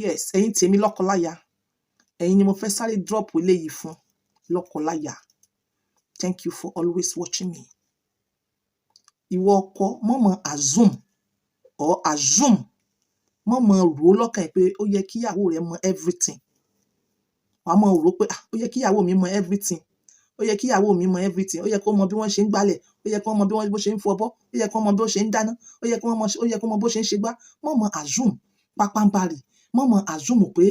Yes, ẹ̀yin tèmi lọ́kọláya, ẹ̀yin ni mo fẹ́ sáré drop eléyìí fún lọ́kọláya. Thank you for always watching me. Ìwọ ọkọ, má máa assume or assume, má máa rò ó lọ́kàn ẹ pé ó yẹ kí ìyàwó rẹ mọ everything. Wàá máa rò ó pé, "Ah, ó yẹ kí ìyàwó mi mọ everything, ó yẹ kí ìyàwó mi mọ everything, ó yẹ kó mọ bí wọ́n ṣe ń gbálẹ̀, ó yẹ kó mọ bí wọ́n bó ṣe ń fọbọ́, ó yẹ kó mọ bí ó ṣe ń dáná, ó yẹ kó mọ bó ṣe ń ṣe gbá." Má máa assume pápánbarì, má máa assume pé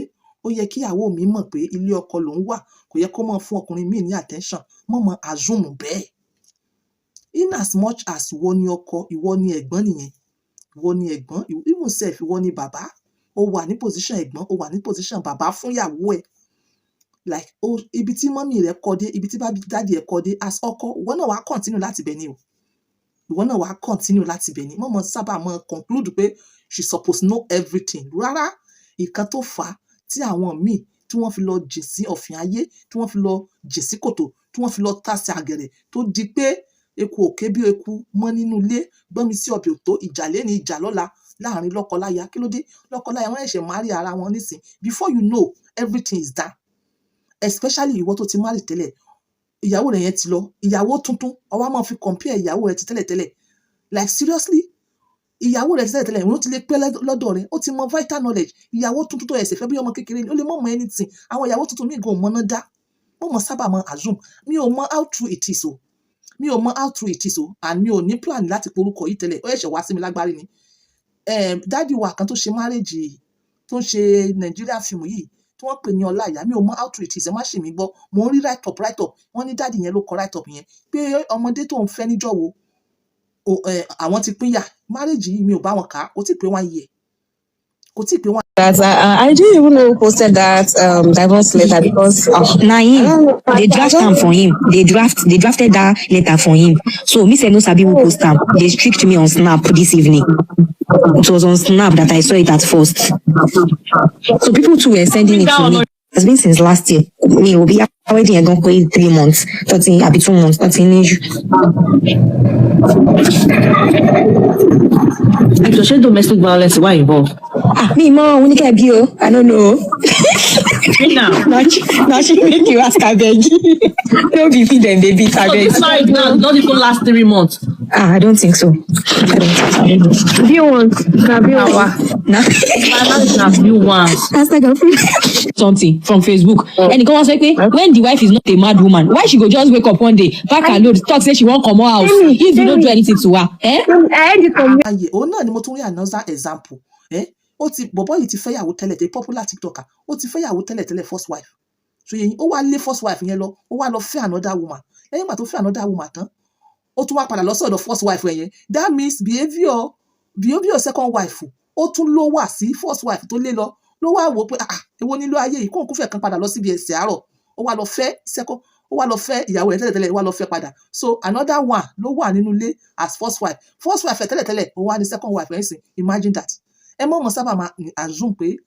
ó yẹ kí ìyàwó mi mọ̀ pé ilé ọkọ lòún wà, kò yẹ kó máa fún ọkùnrin míì ní attention. Má máa assume bẹ́ẹ̀. In as much as ìwọ ni ọkọ, ìwọ ni ẹ̀gbọ́n nìyẹn, ìwọ ni ẹ̀gbọ́n, even sef, ìwọ ni bàbá. Ó wà ní position ẹ̀gbọ́n, ó wà ní position bàbá fún ìyàwó ẹ̀. Like o, ibi tí mummy rẹ̀ kọ́ dé, ibi tí daddy ẹ̀ kọ́ dé, as ọkọ, ìwọ náà wàá continue láti bẹ̀ ni o. Ìwọ náà wàá continue láti bẹ̀ ni. Má máa sábà máa conclude pé she suppose know everything. Rárá, nǹkan tó fà á tí àwọn míì tí wọ́n fi lọ jìn sí ọ̀fìn ayé, tí wọ́n fi lọ jìn sí kòtò, tí wọ́n fi lọ tàsé àgẹ̀rẹ̀, tó di pé eku ò ké bí eku mọ́ nínú ilé, gbọ́nmi sí ọbẹ̀ ò tó, ìjà léni, ìjà lọ́la láàrin lọ́kọláya. Kí ló dé? Lọ́kọláya wọ́n ṣẹ̀ṣẹ̀ marry ara wọn nísìn. Before you know, everything is done. Especially ìwọ tó ti marry tẹ́lẹ̀, ìyàwó rẹ̀ yẹn ti lọ, ìyàwó tuntun, ó wá máa fi compare ìyàwó rẹ̀ ti tẹ́lẹ̀ tẹ́lẹ̀. Like seriously, ìyàwó rẹ̀ ti tẹ́lẹ̀ tẹ́lẹ̀, òun ti lè pẹ́ lọ́dọ̀ rẹ̀, ó ti mọ vital knowledge. Ìyàwó tuntun tó ṣẹ̀ṣẹ̀ fẹ́ bí ọmọ kékeré ni, ó lè má mọ anything. Àwọn ìyàwó tuntun míì gan ò mọná dá. Má máa sábà máa assume. Mi ò mọ how true it is o. Mi ò mọ how true it is o, and mi ò ní plan láti porúkọ yìí tẹ́lẹ̀, ó ṣẹ̀ṣẹ̀ wá sí mi lágbárí ni. Daddy wa kan tó ṣe marriage, tó ń ṣe Nigeria film yìí, tí wọ́n pè ní Ọláìyá, mi ò mọ how true it is, ẹ má ṣì mí gbọ́. Mo ń rí write up, write up. Wọ́n ní daddy yẹn ló kọ write up yẹn pé ọmọdé tó ń fẹ́ níjọ́ wo, àwọn ti pínyà. Marriage yìí, mi ò bá wọn kà á, kò tí ì pé one year, kò tí ì pé one That I didn't even know who posted that divorce letter because Na I him. don't know. They I draft don't am for him. They drafted that letter for him. So me sef no sabi who post am. They tricked me on Snap this evening. It was on Snap that I saw it at first. So people too were sending it to me. It's been since last year. Me will be wedding yẹn gan pé 3 months, thirteen àbí 2 months, 13 ní issue. Ẹ jọ̀ọ́, ṣé domestic violence wà involved? Ah, mi mọ òun ní kẹ́ bí o. I don't know. Now, Na she make you ask, abeg. No be feed dem dey beat, so abeg. this marriage now not even last 3 months. Ah, I don't think so. I don't think so. I don't know. View once. Na view once. Na My marriage na view once. Hashtag Something from Facebook. Ẹnìkan wá sọ pé when the wife is not a mad woman, why she go just wake up one day, pack her load, talk say she wan comot house Tell me, if you tell no do me. anything to her? Eh? I heard it from Ayé òun náà ni mo tún rí another example. Eh? Ó ti bọ̀bọ́ yìí ti fẹ́yàwó tẹ́lẹ̀ tẹ́lẹ̀, popular TikToker. Ó ti fẹ́yàwó tẹ́lẹ̀ tẹ́lẹ̀, first wife. So yẹn, ó wá lé first wife yẹn lọ, ó wá lọ fẹ́ another woman. Lẹ́yìn ìgbà tó fẹ́ another woman tán, ó tún wá padà lọ sọ́dọ̀ first wife ẹ̀ yẹn. That means behaviour second wife, ó tún ló wà sí first wife tó lé lọ. Ló wá wò ó pé, "Ah, èwo nílò ayé yìí?" Kóun kúfẹ̀ kan padà lọ síbi ẹ̀sẹ̀ àárọ̀. Ó wá lọ fẹ́ second, ó wá lọ fẹ́ ìyàwó rẹ̀ tẹ́lẹ̀tẹ́lẹ̀, ó wá lọ fẹ́ padà. So another one ló wà nínú ilé as first wife. First wife ẹ̀ tẹ́lẹ̀tẹ́lẹ̀, ó wá ní second wife ẹ̀ ń sìn. Imagine that. Ẹ má mọ̀ sábà máa assume pé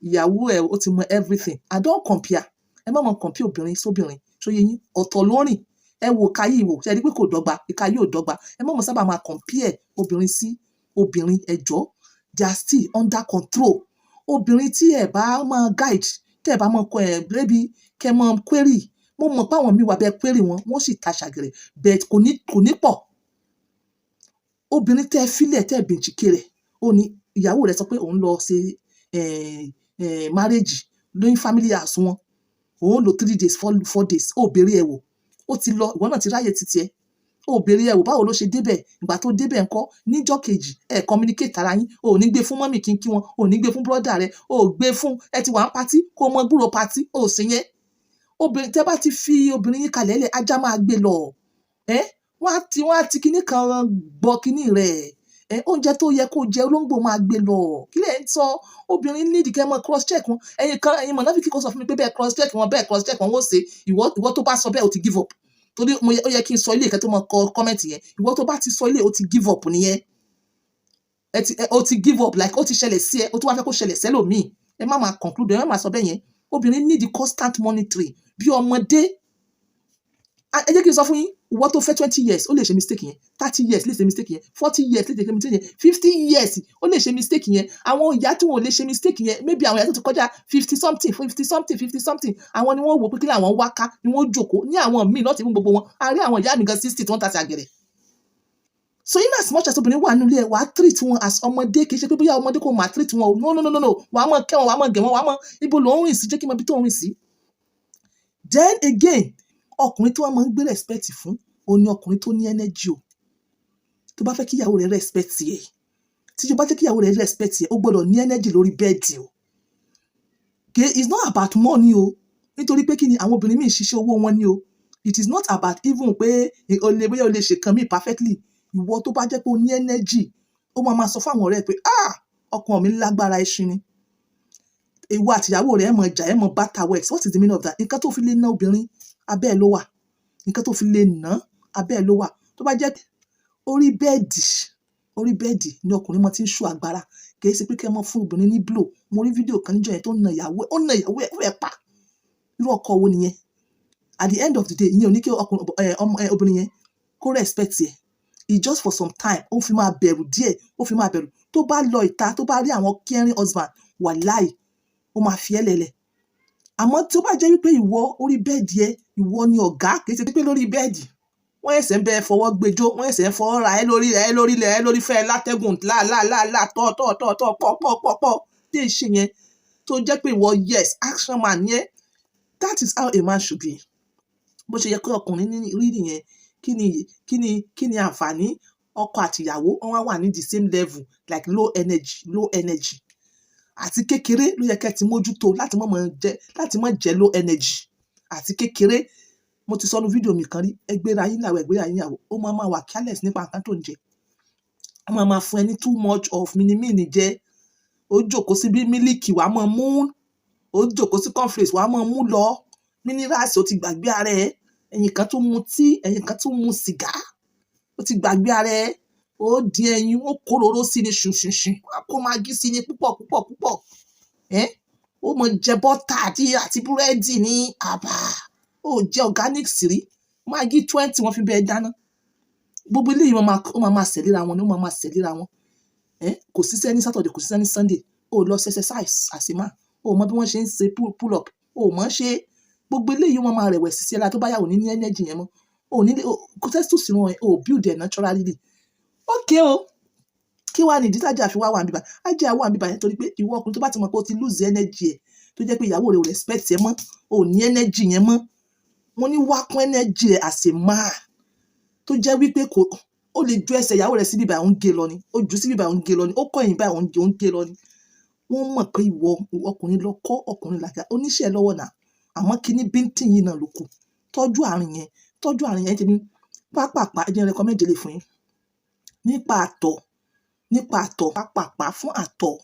ìyàwó ẹ̀ ó ti mọ everything, and don't compare. Ẹ má mọ̀ compare obìnrin sóbìnrin. Ṣó yé yín? Ọ̀tọ̀ ló rìn. Ẹ wo ìka yìí wò, ṣe rí pé kò dọ́gba? Ìka yìí ò dọ́gba. Ẹ má mọ̀ sábà máa compare obìnrin sí obìnrin. Ẹ jọ̀ọ́, they are still under control. Obìnrin tí ẹ bá máa guide, tẹ́ ẹ bá máa kọ ẹ maybe kẹ́ máa query, mo mọ̀ pé àwọn míì wà bẹ́ẹ̀, query wọn, wọ́n sì ta ṣàgẹ̀rẹ̀, but kò ní pọ̀. Obìnrin tẹ́ ẹ fílẹ̀, tẹ́ ẹ bìnchìkì rẹ̀, ó ní ìyàwó rẹ̀ sọ pé òun lọ ṣe marriage lóyún family house wọn, òun lò 3 days, 4 days. Ó béèrè ẹ̀ wò, ó ti lọ, ìwọ náà ti ráyè títí ẹ, ó béèrè ẹ̀ wò, báwo ló ṣe débẹ̀? Ìgbà tó débẹ̀ ńkọ́? Níjọ́ kejì, ẹ communicate ara yín. O ò ní gbé fún mummy kí n kí wọn, o ò ní gbé fún brother rẹ, o ò gbé fún ẹ ti wà ń party kó o mọ gbúrò party, o ò sí yẹn. Obìnrin tẹ́ bá ti fi obìnrin yín kalẹ̀ lẹ̀, ajá máa gbé lọ. Ẹ wọ́n á ti kinní kan gbọ́ kinní rẹ̀ ẹ, oúnjẹ tó yẹ kó jẹ, olóńgbò máa gbé lọ. Kí lẹ̀ ń sọ? Obìnrin nídìí kẹ́ mọ́ cross check wọn. Ẹ̀yin kan, ẹ̀yin mọ̀nàfíkì kan sọ fún mi pé bẹ́ẹ̀ cross check wọn, bẹ́ẹ̀ cross check wọn, wọ́n ṣe. Ìwọ tó bá sọ bẹ́ẹ̀, o ti give up, torí mo yẹ, ó yẹ kí n sọ ilé ìkẹ́ tó mọ kọ comment yẹn. Ìwọ tó bá ti sọ ilé, o ti give up nìyẹn. Ẹ ti o ti give up, like ó ti ṣẹlẹ̀ sí ẹ, o tún wá fẹ́ kó ṣẹlẹ̀ sẹ́lòmíì. Ẹ má máa conclude, ẹ má máa sọ bẹ́ẹ̀ yẹn. Obìnrin need constant monitoring bí ọmọdé. Ẹ jẹ́ kí n sọ fún yín. Ìwọ tó fẹ́ 20 years, ó lè ṣe mistake yẹn. 30 years lè ṣe mistake yẹn. 40 years lè ṣe mistake yẹn. 50 years, ó lè ṣe mistake yẹn. Àwọn ìyá tí wọn ò lè ṣe mistake yẹn, maybe àwọn ìyá tó ti kọjá 50 something, 50 something, 50 something, àwọn ni wọ́n wò pé kí làwọn wá ká, ni wọ́n jókòó ní àwọn míì náà ti fún gbogbo wọn. A rí àwọn ìyá mi gan 60 tí wọ́n ta sí àgẹ̀rẹ̀. So in as much as obìnrin wà nílé ẹ, wàá treat wọn as ọmọdé. Kì í ṣe pé bóyá ọmọdé kò máa treat wọn o. No, no, no, no, no. Wàá mọ̀ kẹ́ wọn, wàá mọ̀ gẹ̀ wọn, wàá mọ̀ ibo ló ń rìn sí, jẹ́ kí n mọ ibi tó ń rìn sí. Then again, ọkùnrin tí wọ́n máa ń gbé respect fún òun ni ọkùnrin tó ní energy o. Tó bá fẹ́ kí ìyàwó rẹ̀ respect ẹ̀, tí o bá jẹ́ kí ìyàwó rẹ̀ respect ẹ̀, ó gbọ́dọ̀ ní energy lórí bẹ́ẹ̀dì o. Okay, it's not about money o, nítorí pé kí ni, àwọn obìnrin míì ṣiṣẹ́ owó wọn ni o. It is not about even pé o lè, bóyá o lè ṣe kan míì perfectly. Ìwọ tó bá jẹ́ pé o ní energy, ó máa máa sọ fún àwọn ọ̀rẹ́ ẹ pé, "Ah, ọkọ mi lágbára ẹṣin ni." Ìwọ àtìyàwó rẹ̀, ẹ mọ̀ jà, ẹ mọ̀ batter words. What is the meaning of that? Nǹkan tó fi lè ná obìnrin, abẹ́ ẹ̀ ló wà. Nǹkan tó fi lè ná, abẹ́ ẹ̀ ló wà. Tó bá jẹ́ orí bẹ́ẹ̀dì, orí bẹ́ẹ̀dì ni ọkùnrin mọ ti ń ṣó agbára. Kì í ṣe pé kẹ́ ẹ mọ fún obìnrin ní blow. Mo rí fídíò kan níjọ́ yẹn tó na ìyàwó ẹ̀, ó na ìyàwó ẹ̀, ó fẹ́ pa. Irú ọkọ wo nìyẹn? At the end of the day, ìyẹn ò ní kí ọkùnrin ẹ ọmọ ẹ obìnrin yẹn kó respect ẹ. It just for some time, ó fi máa bẹ̀rù díẹ̀, ó fi máa bẹ̀rù. Tó bá lọ ìta, tó bá rí àwọn caring husband, wàláì, ó máa fi ẹ́ lẹ̀lẹ̀. Àmọ́ tí ó bá jẹ́ wípé ìwọ orí bẹ́ẹ̀dì ẹ, ìwọ ni ọ̀gá, kì í ṣe pé lórí bẹ́ẹ̀dì wọ́n ẹ̀sẹ̀ ń bẹ fọwọ́ gbẹjọ́, wọ́n ẹ̀sẹ̀ ń fọwọ́ ra ẹ lórí, ẹ lórí lẹ̀, ẹ lórí fẹ́ látẹ́gùn láàláàláà, tọ́ tọ́ tọ́ tọ́, pọ̀ pọ̀ pọ̀ pọ̀ tí ì ṣe yẹn, tó jẹ́ pé ìwọ, yes, action man yẹn, that is how a man should be. Bó ṣe yẹ kí ọkùnrin ní rí nìyẹn. Kí ni àǹfààní ọkọ àtìyàwó, wọ́n wá wà ní the same level, like low energy, low energy? Àti kékeré ló yẹ kẹ́ ti mójútó láti mọ̀ jẹ́ low energy. Àti kékeré, mo ti sọ nínú fídíò mi kan rí, ẹgbẹ́ra yín làwọ̀, ẹgbẹ́ra yín yàwó, ó máa máa wà careless nípa nǹkan tó ń jẹ. Ó máa máa fún ẹ ní too much of mínímíìnì jẹ. Ó jókòó sí bí mílíkì, wàá máa mú. Ó jókòó sí cornflakes, wàá máa mú lọ. Minerals, ó ti gbàgbé ara ẹ. Ẹ̀yin kan tó mu tí, ẹ̀yin kan tó mu sìgá, ó ti gbàgbé ara ẹ. Ó dín ẹyin, ó kóróró sí ni ṣùṣùṣùn, wàá kó magí sí ni púpọ̀ púpọ̀ púpọ̀. Ẹ́ ó mọ jẹ bọ́tà àti búrẹ́dì ní àbá. Ó jẹ organics rí, magí 20 wọ́n fi bẹ́ẹ̀ dáná. Gbogbo eléyìí, wọ́n máa ó máa máa ṣẹ̀léra wọn ni, ó máa máa ṣẹ̀léra wọn. Ẹ́ kò síṣẹ́ ní Saturday, kò síṣẹ́ ní Sunday, ó lọ ṣe exercise àṣemá, ó mọ bí wọ́n ṣe ń ṣe pull up, ó mọ̀ ṣe. Gbogbo eléyìí, wọ́n máa rẹ̀wẹ̀sì sí ẹ lára. Tó bá yà, ò ní ní energy yẹn mọ́, ò ní kò testosterone ẹ̀ ò build ẹ̀ naturally. Okay o, kí wàá ní ìdí tájà fi wá wà níbà? Ájà wà níbà yẹn torí pé ìwọ ọkùnrin tó bá ti mọ̀ pé o ti lose energy ẹ̀, tó jẹ́ pé ìyàwó rẹ̀ ò respect ẹ mọ́, ò ní energy yẹn mọ́, mo ní wá kún energy ẹ̀ as a man, tó jẹ́ wípé kò ó lè ju ẹsẹ̀ ìyàwó rẹ̀ síbí báyìí, òun gé lọ ni. Ó jù síbí báyìí, òun gé lọ ni. Ó kọ̀yìn báyìí, òun gé lọ ni. Wọ́n mọ̀ pé ìwọ ọkùnrin lọ kọ́ ọkùnrin làjà oníṣẹ́ lọ́wọ́ náà. Àmọ́ kíní bíntín yìí náà ló kù. Tọ́jú àárín yẹn, tọ́jú àárín yẹn. Tèmi pápápá, ẹ jẹ́ n recommend lè fún yín nípa àtọ̀, nípa àtọ̀ pápápá fún àtọ̀.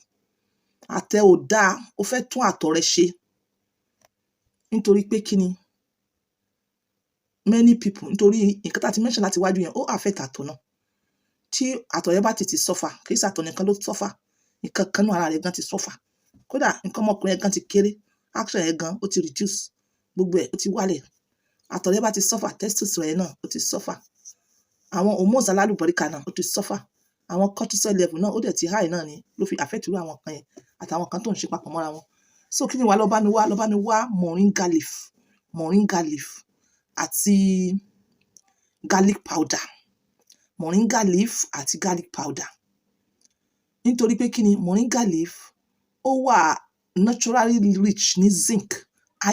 Àtẹ ò dáa, o fẹ́ tún àtọ̀ rẹ ṣe, nítorí pé kíni, many people, nítorí nǹkan tá a ti mention láti wájú yẹn, ó affect àtọ̀ náà. Tí àtọ̀ yẹn bá ti ti suffer, kì í ṣe àtọ̀ nìkan ló suffer, nǹkan kan náà ara rẹ̀ gan ti suffer. Kódà nǹkan ọmọkùnrin yẹn gan ti kéré, action yẹn gan ó ti reduce, gbogbo ẹ̀ ó ti wálẹ̀. Àtọ̀ rẹ̀ bá ti suffer, testosterone yẹn náà ó ti suffer, àwọn hormones alálùbọ́ríkà náà ó ti suffer, àwọn cortisol level náà ó dẹ̀ ti high náà ni ló fi affect irú àwọn kan yẹn àtàwọn kan tó ń ṣe papọ̀ mọ́ra wọn. So kí ni wàá lọ bá mi wá? Lọ bá mi wá moringa leaf, moringa leaf àti garlic powder, moringa leaf àti garlic powder. Nítorí pé kí ni, moringa leaf ó wà naturally rich ní zinc,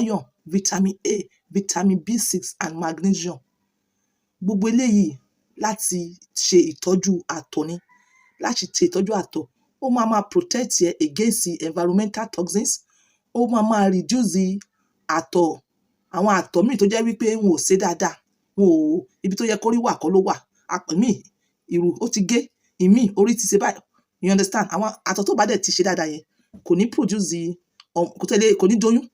iron, vitamin A, vitamin B6 and magnesium. Gbogbo eléyìí láti ṣe ìtọ́jú àtọ̀ ni, láti ṣe ìtọ́jú àtọ̀. Ó máa máa protect ẹ against the environmental toxins. Ó máa máa reduce the àtọ̀, àwọn àtọ̀ míì tó jẹ́ wípé wọn ò ṣe dáadáa, wọn ò ibi tó yẹ kó rí wà kọ́ ló wà. Àpò míì, ìrù ó ti gé ìmíì, orí ti ṣe báyìí, you understand? Àwọn àtọ̀ tó bá dẹ̀ ti ṣe dáadáa yẹn kò ní produce the kò tẹ̀lé, kò ní doyún,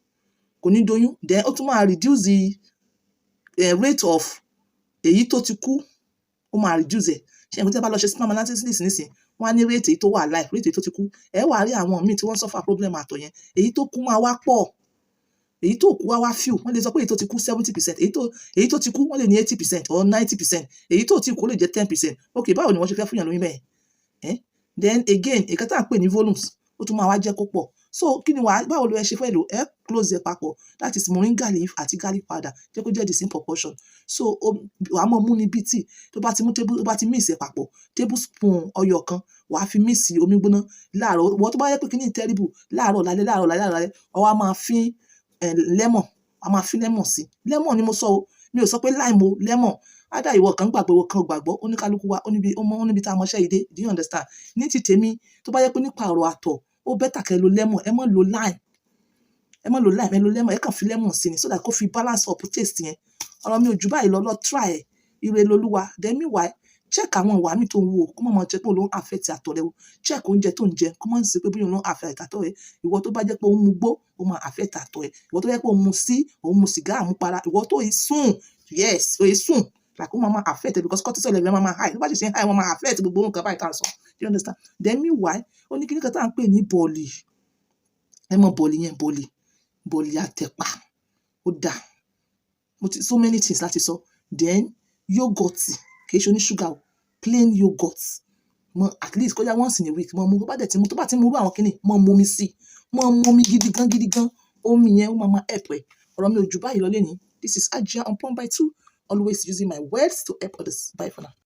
kò ní doyún. Then ó tún máa reduce the rate of èyí tó ti kú, ó máa reduce ẹ̀. Ṣé ẹ̀mí tí a bá lọ ṣe sperm analysis nísìnyí, wọ́n á ní rate èyí tó wà alive, rate èyí tó ti kú. Ẹ wàá rí àwọn míì tí wọ́n suffer problem àtọ̀ yẹn, èyí tó kú máa wá pọ̀. Èyí tó kú wá wá few. Wọ́n lè sọ pé èyí tó ti kú 70%, èyí tó ti kú, wọ́n lè ní 80% or 90%, èyí tó ti kú lè jẹ́ 10%. Ok, báwo ni wọ́n ṣe fẹ́ fún yàn lóyún bẹ́ẹ̀? Eh? Then again, èyí tá à ń pè ní volumes, ó tún máa wá jẹ́ kó pọ̀. So kí ni wàá, báwo ló ẹ ṣe fẹ́ lò? Ẹ close ẹ papọ̀, that is moringa leaf àti garlic powder, jẹ́ kó jẹ́ the same proportion. So wàá mọ̀ mú ní bíi tíì. Tó bá ti mú table, tó bá ti mix ẹ papọ̀, tablespoon ọyọ kan, wàá fi mix omi gbóná láàárọ̀. Wọ́n tó bá yẹ pé kí ni terrible, láàárọ̀ lálẹ́, láàárọ̀ lálẹ́, láàárọ̀ lálẹ́, ó wá máa fín lemon, wàá máa fín lemon sí. Lemon ni mo sọ o, mi ò sọ pé lime o, lemon. Ádà ìwọ kan gbàgbọ́, ìwọ kan ò gbàgbọ́. Oníkálukú wa ó níbi ó mọ, ó níbi tá a mọṣẹ́ yìí dé. Do you understand? Ní ti tèmi, tó bá yẹ pé nípa ọ̀rọ̀ àtọ̀, ó better kẹ́ lo lemon. Ẹ má lo lime, ẹ má lo lime, ẹ lo lemon. Ẹ kàn fi lemon sí ni so that kó fi balance up taste yẹn. Ọ̀rọ̀ mi ò jù báyìí lọ. Lọ try ẹ̀. Ire lolúwa. Then meanwhile, check àwọn ìwà mi tó ń wò, kó má máa jẹ́ pé òun ló ń affect àtọ̀ rẹ o. Check oúnjẹ tó ń jẹ, kó má ṣe pé bóyá òun ló ń affect àtọ̀ rẹ. Ìwọ tó bá jẹ́ pé ó ń mu gbó, ó máa affect àtọ̀ ẹ. Ìwọ tó jẹ́ pé ó ń mu sí, ó ń mu sìgá àmupara, ìwọ tó yìí sùn, yes, ó yìí sùn, like ó máa máa affect ẹ, because cortisol level máa máa high. Tó bá sì ṣe ń high, wọ́n máa affect gbogbo nǹkan báyìí tá à ń sọ. Do you understand? Then meanwhile, ó ní kíní kan tá à ń pè ní bọ̀ọ̀lì. Ẹ mọ bọ̀ọ̀lì yẹn, bọ̀ọ̀lì, bọ̀ọ̀lì àtẹ̀pà, ó dáa. Mo ti so many things láti sọ. Then yogurt, kì í ṣe oní ṣúgà o, plain yogurt mọ, at least kó jẹ́ once in a week mọ mu. Tó bá dẹ̀ ti mu, tó bá ti mu irú àwọn kíní, mọ mu omi sí, mọ mu omi gidi gan gidi gan. Omi yẹn, ó máa máa help ẹ. Ọ̀rọ̀ mi ò jù báyìí lọ lénìí. This is Hajia on Point by Two, always using my words to help others. Bye for now.